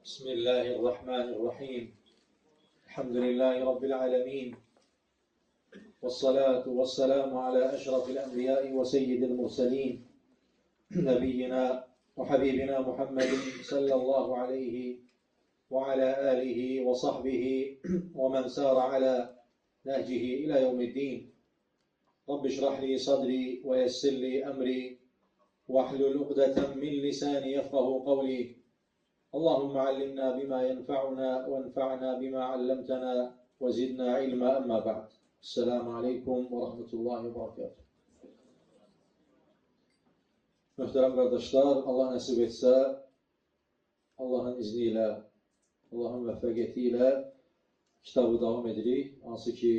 Bismillahirrahmanirrahim. Elhamdülillahi Rabbil alemin. Vessalatu vesselamu ala eşrafil enbiyai ve seyyidil murselin. Nebiyyina ve habibina Muhammedin sallallahu aleyhi ve ala alihi ve sahbihi ve men sara ala nehcihi ila yevmiddin. Rabbi şrah li sadri ve yessir li emri ve ahlul uqdeten min lisani yefkahu kavli. Allahümme allimna bima yenfa'una ve enfa'na bima allamtana ve zidna ilma, amma ba'd. Esselamu aleykum ve rahmetullahi ve berekatuhu. Möhtərəm qardaşlar, Allah nəsib etsə, Allahın izni ilə, Allahın müvəffəqiyyəti ilə kitabı davam edirik. Hansı ki,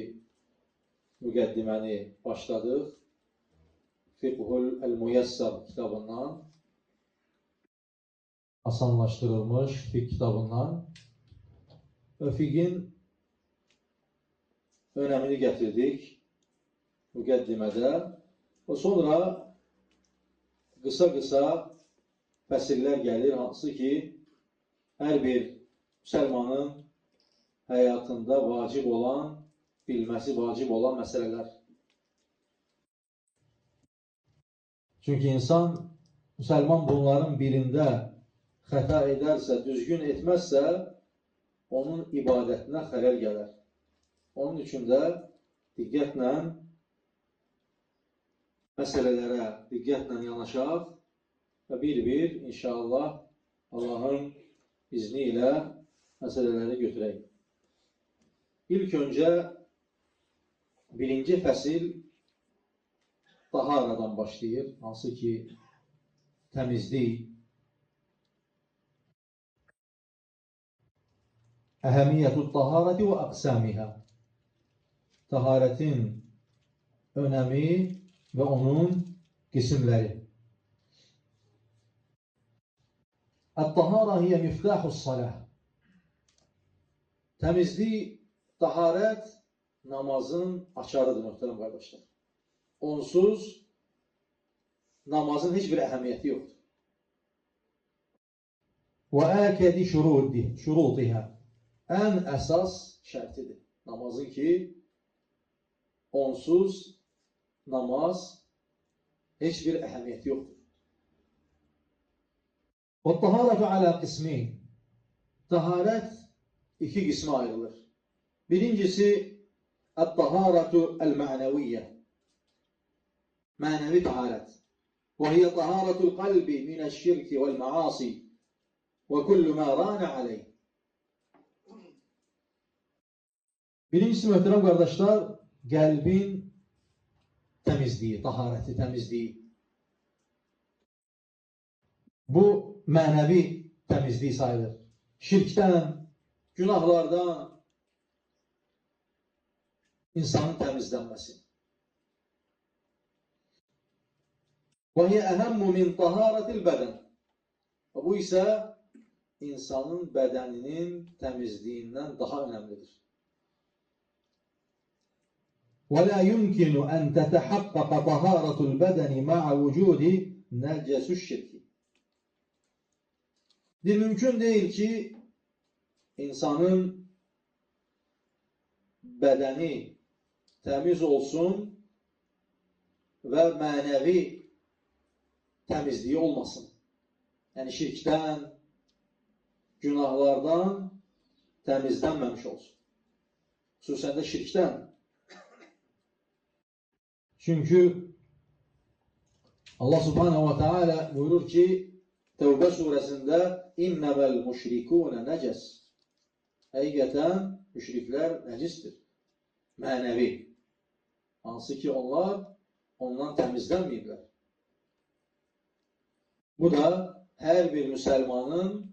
müqəddiməni başladıq. Fiqhul El-Müyəssər kitabından, asanlaşdırılmış fiqh kitabından və fiqhin önəmini gətirdik müqəddimədə və sonra qısa-qısa fəsillər gəlir, hansı ki, hər bir müsəlmanın həyatında vacib olan, bilməsi vacib olan məsələlər. Çünki insan, müsəlman bunların birində xəta edərsə, düzgün etməzsə, onun ibadətinə xələl gələr. Onun üçün də diqqətlə məsələlərə diqqətlə yanaşaq və bir-bir inşallah Allahın izni ilə məsələləri götürək. İlk öncə birinci fəsil taharadan başlayır, hansı ki təmizlik, əhəmiyyətü taharəti və əqsamiha. Taharətin önəmi və onun qismləri. Ət-tahara hiyə miftahus salah. Təmizlik, taharət namazın açarıdır, möhtərəm qardaşlar. Onsuz namazın heç bir əhəmiyyəti yoxdur. Və əkədi şurutiha. Ən əsas şərtidir namazın ki, onsuz namaz heç bir əhəmiyyəti yoxdur. Və taharətü alə qismin. Taharət iki qismə ayrılır. Birincisi, ət-taharətü əl-mənəviyyə. Mənəvi taharət. Və hiyə taharətül qalbi minəş-şirki vəl-məasi və kullu mə rənə aleyh. Birincisi, möhtərəm qardaşlar, qəlbin təmizliyi, taharəti, təmizliyi. Bu, mənəvi təmizlik sayılır. Şirkdən, günahlardan insanın təmizlənməsi. Və hiyə əhəmmu min taharətil bədən. Bu isə insanın bədəninin təmizliyindən daha önəmlidir. وَلَا يُمْكِنُ أَنْ تَتَحَقَّقَ طَهَارَةُ الْبَدَنِ مَعَ وُجُودِ نَجَسُ الشِّرْكِ. Bir mümkün deyil ki, insanın bədəni təmiz olsun və mənəvi təmizliyi olmasın. Yəni şirkdən, günahlardan təmizlənməmiş olsun. Xüsusən də şirkdən. Çünki Allah Subhanahu ve Teala buyurur ki Tevbe suresinde İnnemel müşrikûne neces. Həqiqətən müşriklər nəcisdir. Mənəvi. Hansı ki onlar ondan təmizlənməyiblər. Bu da hər bir müsəlmanın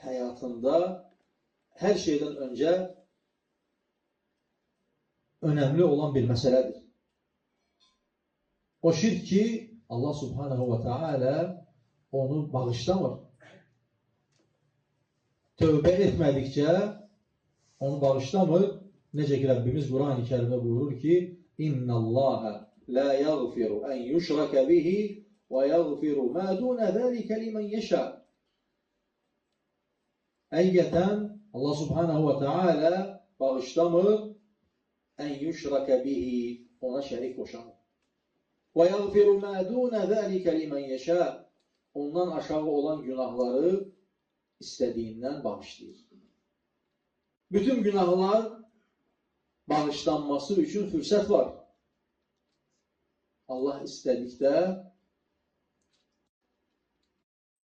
həyatında hər şeydən öncə önəmli olan bir məsələdir. O şirk ki, Allah Subhanahu ve Teala onu bağışlamır. Tövbə etmədikcə onu bağışlamır. Necə ki, Rəbbimiz Qur'an-ı Kərimdə buyurur ki, İnna Allaha la yaghfiru en yushraka bihi ve yaghfiru ma duna zalika limen yasha. Həqiqətən Allah subhanahu və teala bağışlamır ən yüşrəkə bihi, ona şərik qoşan. Və yəğfiru mə dunə zəlikə limən yeşə. Ondan aşağı olan günahları istədiyindən bağışlayır. Bütün günahlar bağışlanması üçün fürsət var. Allah istədikdə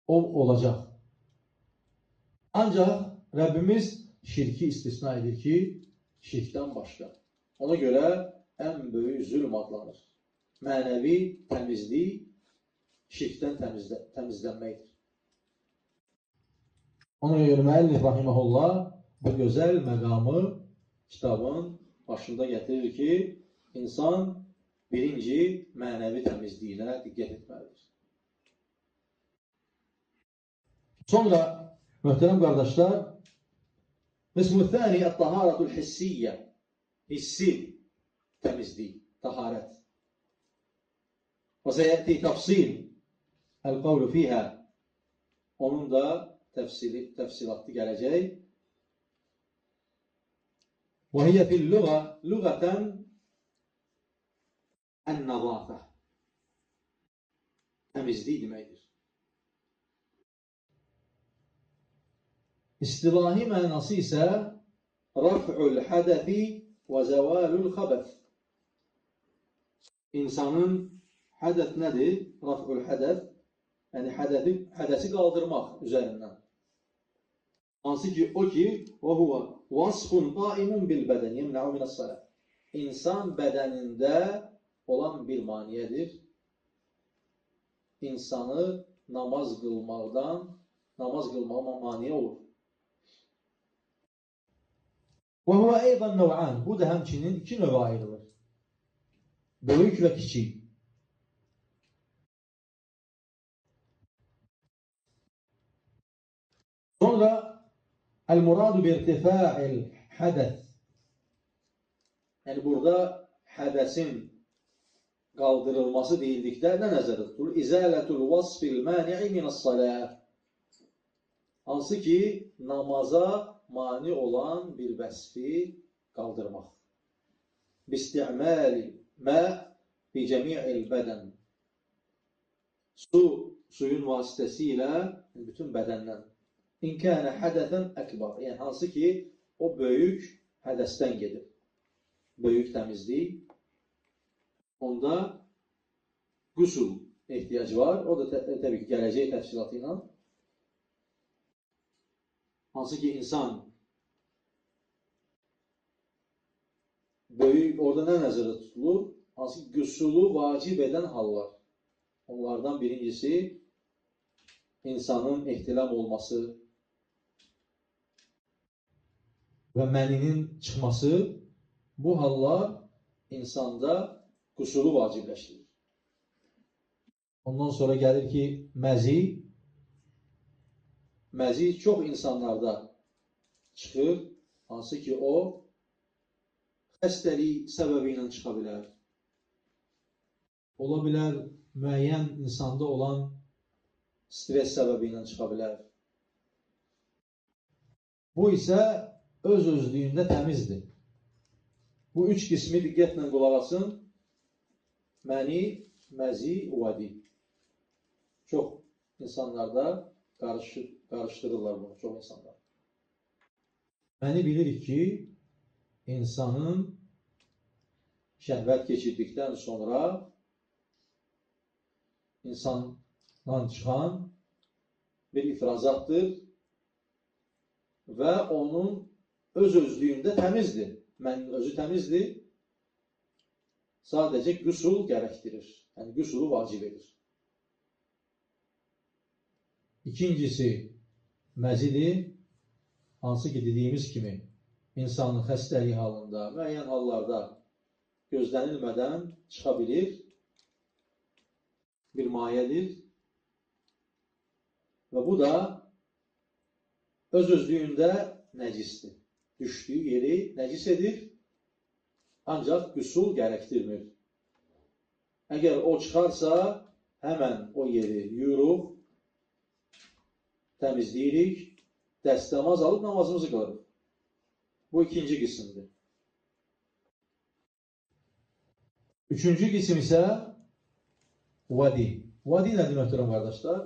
o olacaq. Ancaq Rəbbimiz şirki istisna edir ki, şirkdən başqa. Ona görə ən böyük zülm adlanır. Mənəvi təmizlik şirkdən təmizlənməkdir. Ona görə müəllif rahimehullah bu gözəl məqamı kitabın başında gətirir ki, insan birinci mənəvi təmizliyinə diqqət etməlidir. Sonra, möhtərəm qardaşlar, qismü thani et-taharatul hissiyyə, hissi təmizlik, taharət. Və səyəti təfsil el-qavlu fiyhə, onun da təfsilatı gələcək. Və hiyə fil-lüğə, lüğətən ən-nəzafə, təmizlik deməkdir. İstilahi mənası isə raf'ul hədəfi və zəvalul xəbəth. İnsanın hədəth nədir? Raf'ul hədəth, yəni hədəsi qaldırmaq üzərindən. Hansı ki, o ki, və huvə vasfun qaimun bil bədən, yemnəu minəs-salah. İnsan bədənində olan bir maniyədir. İnsanı namaz qılmaqdan, namaz qılmağa maniyə olur. Və huvə eydan nəv'an. Bu da həmçinin iki növə ayrılır. Böyük və kiçik. Sonra el-muradu bi-irtifa'il hədəth. Yəni burada hədəsin qaldırılması deyildikdə nə nəzərdə tutulur? İzələtul vasfil mani'i minas-salah. Hansı ki, namaza mani olan bir vəsfi qaldırmaq. Bisti'məli mə fi cəmi'il bədən. Su, suyun vasitəsilə bütün bədəndən. İnkənə hədəsən əkbar. Yəni, hansı ki, o böyük hədəsdən gedir. Böyük təmizlik. Onda qüsul ehtiyacı var. O da təbii ki, gələcək təfsilatı ilə. Hansı ki, insan böyük, orada nə nəzərdə tutulur? Hansı ki, qüsulu vacib edən hallar. Onlardan birincisi, insanın ehtilam olması və məninin çıxması, bu hallar insanda qüsulu vacibləşdirir. Ondan sonra gəlir ki, məzi. Məzi çox insanlarda çıxır, hansı ki o xəstəlik səbəbi ilə çıxa bilər. Ola bilər müəyyən insanda olan stres səbəbi ilə çıxa bilər. Bu isə öz-özlüyündə təmizdir. Bu üç qismi diqqətlə qulaq asın. Məni, məzi, vədi. Çox insanlarda qarışdırırlar bunu, çox insanlar. Məni bilirik ki, insanın şəhvət keçirdikdən sonra insandan çıxan bir ifrazatdır və onun öz-özlüyündə təmizdir. Mənin özü təmizdir, sadəcə qüsul gərəkdirir. Yəni, qüsulu vacib edir. İkincisi, məzidir, hansı ki, dediyimiz kimi, insanın xəstəliyi halında, müəyyən hallarda gözlənilmədən çıxa bilir, bir mayədir və bu da öz-özlüyündə nəcisdir. Düşdüyü yeri nəcis edir, ancaq qüsul gərəkdirmir. Əgər o çıxarsa, həmən o yeri yuyuruq, təmizləyirik Dəstəmaz alıb namazımızı qılırıq. Bu ikinci qismdir. Üçüncü qism isə vadi. Vadi nədir, möhtərəm qardaşlar?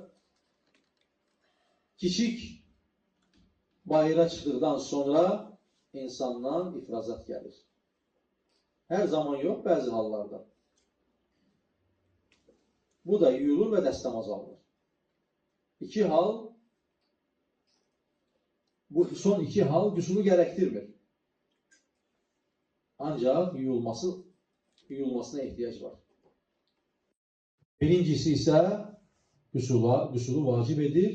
Kiçik bayıra çıxdıqdan sonra insandan ifrazat gəlir. Hər zaman yox, bəzi hallarda. Bu da yuyulur və dəstəmaz alınır. İki hal, bu son iki hal qüsulu gərəkdirmir. Ancaq yuyulmasına ehtiyac var. Birincisi isə qüsulu vacib edir.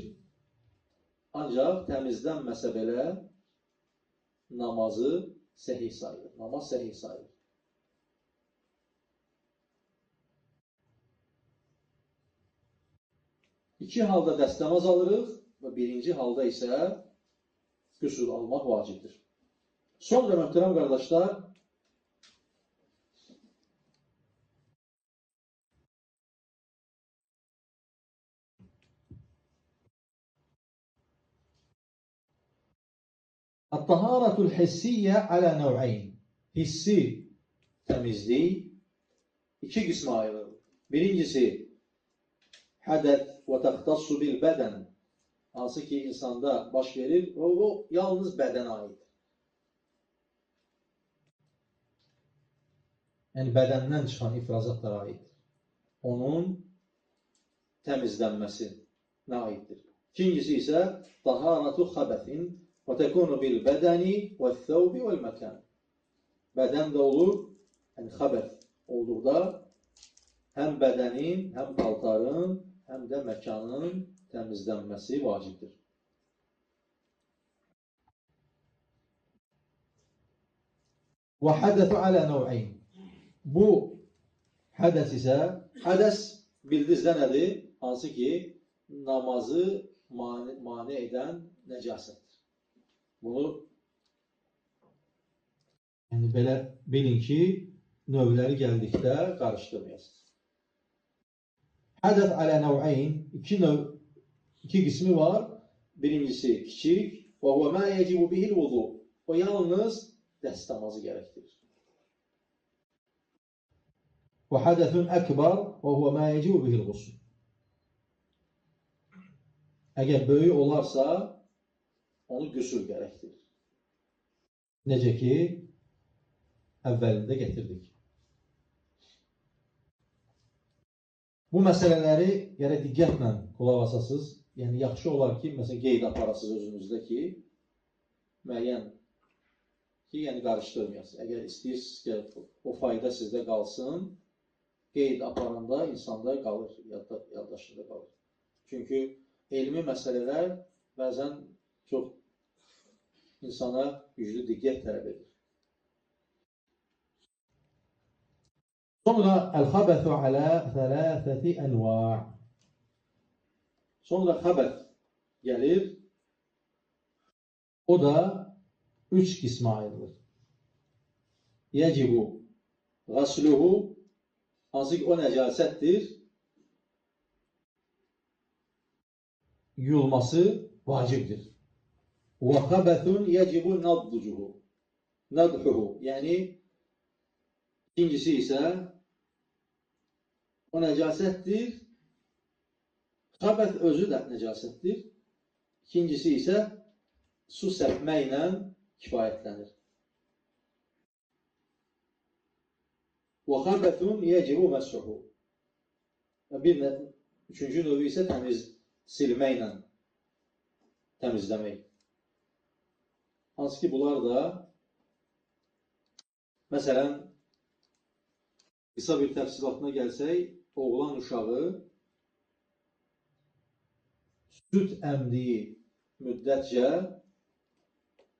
Ancaq təmizlənməsə belə namazı səhih sayılır. Namaz səhih sayılır. İki halda dəstəmaz alırıq və birinci halda isə qüsül almaq vacibdir. Sonra möhtərəm qardaşlar, At-taharatul hissiyyə alə nəvəyn. Hissi təmizlik iki qismə ayrılır. Birincisi, hədət və təxtassu bil bədən. Hansı ki, insanda baş verir, o yalnız bədənə aiddir. Yəni, bədəndən çıxan ifrazatlara aiddir. Onun təmizlənməsinə aiddir. İkincisi isə taharatu xəbətin və təkunu bil bədəni və thəvbi vəl məkan. Bədən də olur, yəni xəbəth olduqda həm bədənin, həm paltarın, həm də məkanın təmizlənməsi vacibdir. Və hədəthü alə nəvəyn. Bu hədəs isə, hədəs bildiniz də nədir? Hansı ki, namazı mane edən nəcasətdir. Bunu yəni belə bilin ki, növləri gəldikdə qarışdırmayasınız. Hədəth alə nəvəyn, iki qismi var. Birincisi kiçik, və huvə mə yecibu bihil vudu. O yalnız dəstəmazı gərəkdirir. Və hədəthün əkbar və huvə mə yecibu bihil qusl. Əgər böyük olarsa, onu qüsül gərəkdirir. Necə ki, əvvəlində gətirdik. Bu məsələləri gərək diqqətlə qulaq asasınız. Yəni, yaxşı olar ki, məsələn, qeyd aparasınız özünüzdə ki, müəyyən ki, yəni qarışdırmayasınız. Əgər istəyirsiniz ki, o fayda sizdə qalsın, qeyd aparanda insanda qalır, yaddaşında qalır. Çünki elmi məsələlər bəzən çox insana güclü diqqət tələb edir. Sonra əl-xəbəthu alə thələthəti ənva. Sonra xəbəth gəlir. O da üç qismə ayrılır. Yecibu gasluhu, hansı ki o nəcasətdir, yuyulması vacibdir. Və xəbəthun yecibu nadducuhu, nadhuhu, yəni ikincisi isə o nəcasətdir, xəbəth özü də nəcasətdir. İkincisi isə su səpməklə kifayətlənir. Və xəbəthun yecibu məshuhu. Və üçüncü növü isə təmiz silməklə təmizləmək. Hansı ki, bunlar da məsələn, qısa bir təfsilatına gəlsək, oğlan uşağı süd əmdiyi müddətcə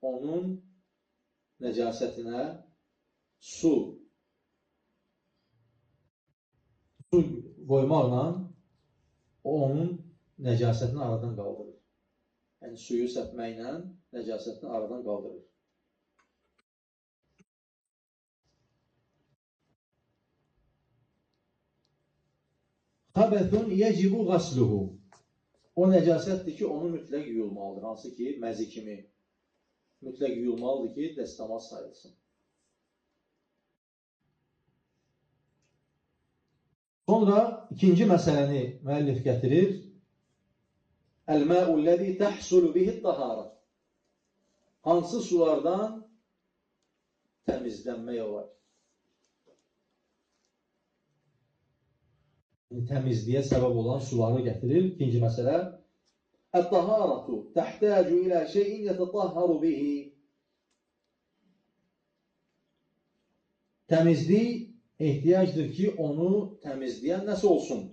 onun nəcasətinə su qoymaqla onun nəcasətini aradan qaldırır. Yəni, suyu səpməklə nəcasətini aradan qaldırır. Xəbəthun yecibu gasluhu. O nəcasətdir ki, onu mütləq yuyulmalıdır. Hansı ki, məzi kimi mütləq yuyulmalıdır ki, dəstəmaz sayılsın. Sonra ikinci məsələni müəllif gətirir. Əl-mə'u-ləzi təhsulu bihi-t-tahara. Hansı sulardan təmizlənmək olar? Təmizliyə səbəb olan suları gətirir. İkinci məsələ. Ət-taharatu təhtəcu ilə şeyin yətətahharu bihi. Təmizlik ehtiyacdır ki, onu təmizləyən nəsə olsun.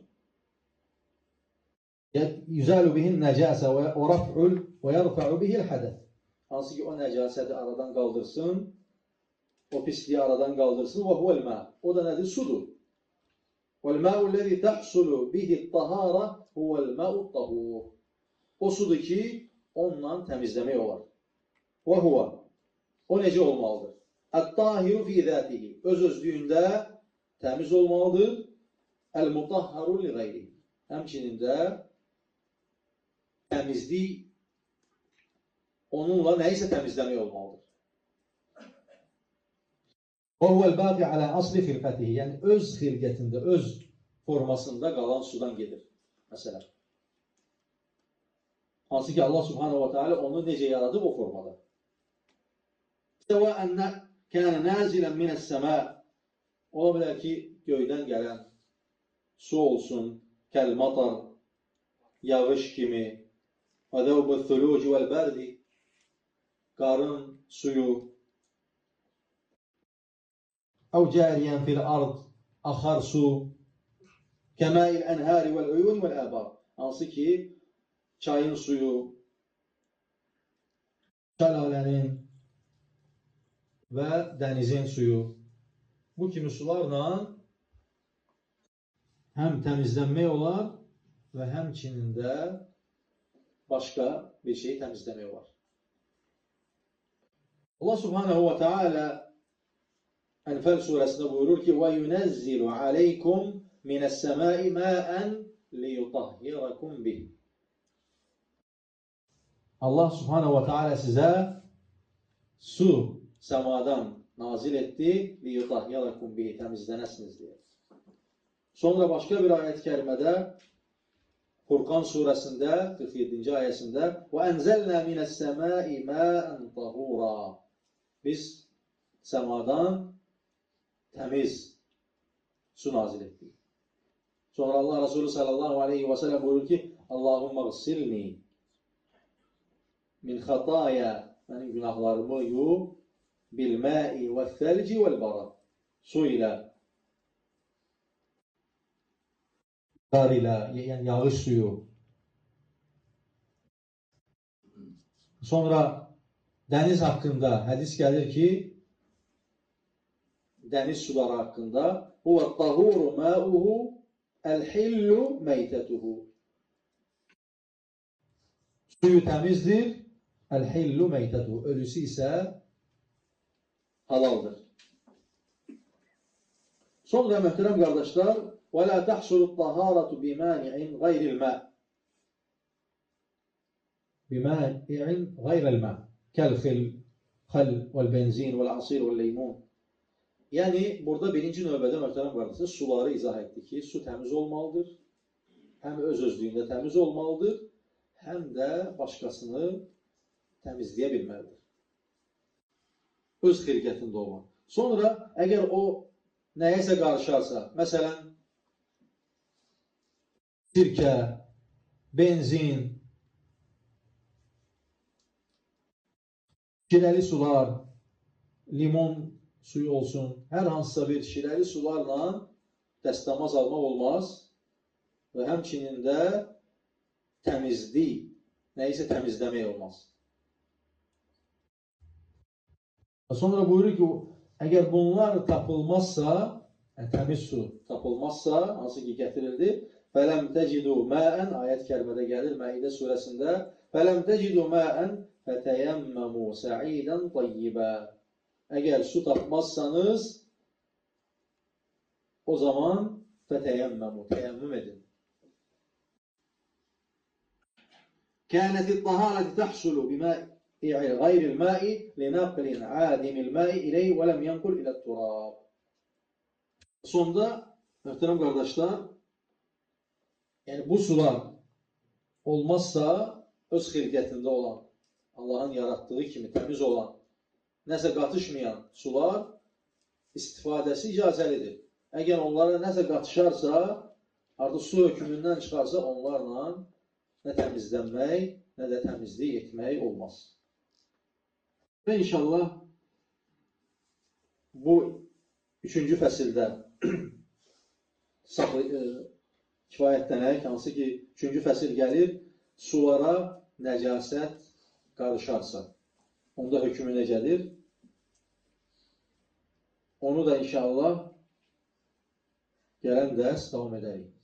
Yüzəlu bihin nəcəsə və raf'ul və yarfa'u bihil hədəth. Hansı ki, o nəcasəti aradan qaldırsın, o pisliyi aradan qaldırsın və huvel mə. O da nədir? Sudur. Vəl-mə'u ləzi təhsulu bihi-t-tahara huvel-mə'u-t-tahur. O sudur ki, onunla təmizləmək olar. Və huvə. O necə olmalıdır? Ət-tahiru fi zətihi. Öz-özlüyündə təmiz olmalıdır. Əl-mutahharu li qeyrihi. Həmçinin də təmizlik onunla nəyisə təmizləmək olmalıdır. Və huvəl-baqi alə asli xilqətihi. Yəni, öz xilqətində, öz formasında qalan sudan gedir. Məsələn. Hansı ki, Allah subhanahu wa ta'ala onu necə yaradıb o formada. Səvəən kənə nazilən minəs-səmə. Ola bilər ki, göydən gələn su olsun, kəlmatar, yağış kimi, və zəvbü-thuluc vəl-bərdi, qarın suyu, əv cəriyən fil-ard, axar su, kəmail ənhəri vəl-uyun vəl-əbar. Hansı ki, çayın suyu, şəlalənin və dənizin suyu. Bu kimi sularla həm təmizlənmək olar və həmçinin də başqa bir şeyi təmizləmək olar. Allah subhanahu wa ta'ala Ənfəl surəsində buyurur ki, وَيُنَزِّلُ عَلَيْكُمْ مِنَ السَّمَاءِ مَاءً لِيُطَهِّرَكُمْ بِهِ. Allah subhanahu wa ta'ala sizə su səmadan nazil etdi, لِيُطَهِّرَكُمْ بِهِ, təmizlənəsiniz deyə. Sonra başqa bir ayət-i kərimədə Furqan surəsində 47-ci ayəsində وَأَنْزَلْنَا مِنَ السَّمَاءِ مَاءً طَهُورًا. Biz səmadan təmiz su nazil etdik. Sonra Allah Resulü sallallahu aleyhi və səlləm buyurur ki, Allahumma qsilni min xataya, mənim günahlarımı yu, bil-məi və-thəlci vəl-barad. Su ilə, qar ilə, yəni yağış suyu. Sonra dəniz haqqında hədis gəlir ki, dəniz suları haqqında huvət-tahuru ma'uhu əl-hillu meytətuhu. Suyu təmizdir, əl-hillu meytətuhu. Ölüsü isə halaldır. Sonra möhtərəm qardaşlar, وَلَا تَحْصُلُ الطَّهَارَةُ بِمَانِعٍ غَيْرِ الْمَاءِ. بِمَانِعٍ غَيْرَ الْمَاءِ كَالْخِلْ خَلْ وَالْبَنْزِينِ وَالْعَصِيرِ وَالْلَيْمُونِ. Yəni, burada birinci növbədə möhtərəm qardaşlar, suları izah etdi ki, su təmiz olmalıdır, həm öz-özlüyündə təmiz olmalıdır, həm də başqasını təmizləyə bilməlidir. Öz xilqətində olmalı. Sonra, əgər o nəyəsə qarışarsa, məsələn, sirkə, benzin, şirəli sular, limon suyu olsun, hər hansısa bir şirəli sularla dəstəmaz almaq olmaz və həmçinin də təmizlik, nəyisə təmizləmək olmaz. Sonra buyurur ki, əgər bunlar tapılmazsa, yəni təmiz su tapılmazsa, hansı ki gətirildi, فَلَمْ تَجِدُوا مَاءً, ayət-i kərimədə gəlir, Məidə surəsində, فَلَمْ تَجِدُوا مَاءً فَتَيَمَّمُوا سَعِيدًا طَيِّبًا. Əgər su tapmazsanız, o zaman fətəyəmməmu, təyəmmüm edin. كانت الطهارة تحصل بماء غير الماء لنقل عادم الماء إليه ولم ينقل إلى التراب. Sonda möhtərəm qardaşlar, yəni bu sular olmazsa öz xilqətində olan, Allahın yaratdığı kimi təmiz olan, nəsə qatışmayan sular istifadəsi icazəlidir. Əgər onlara nəsə qatışarsa, artıq su hökmündən çıxarsa, onlarla nə təmizlənmək, nə də təmizlik etmək olmaz. Və inşallah bu üçüncü fəsildə kifayətlənək, hansı ki, üçüncü fəsil gəlir, sulara nəcasət qarışarsa, onda hökmü necədir? Onu da inşallah gələn dərs davam edərik.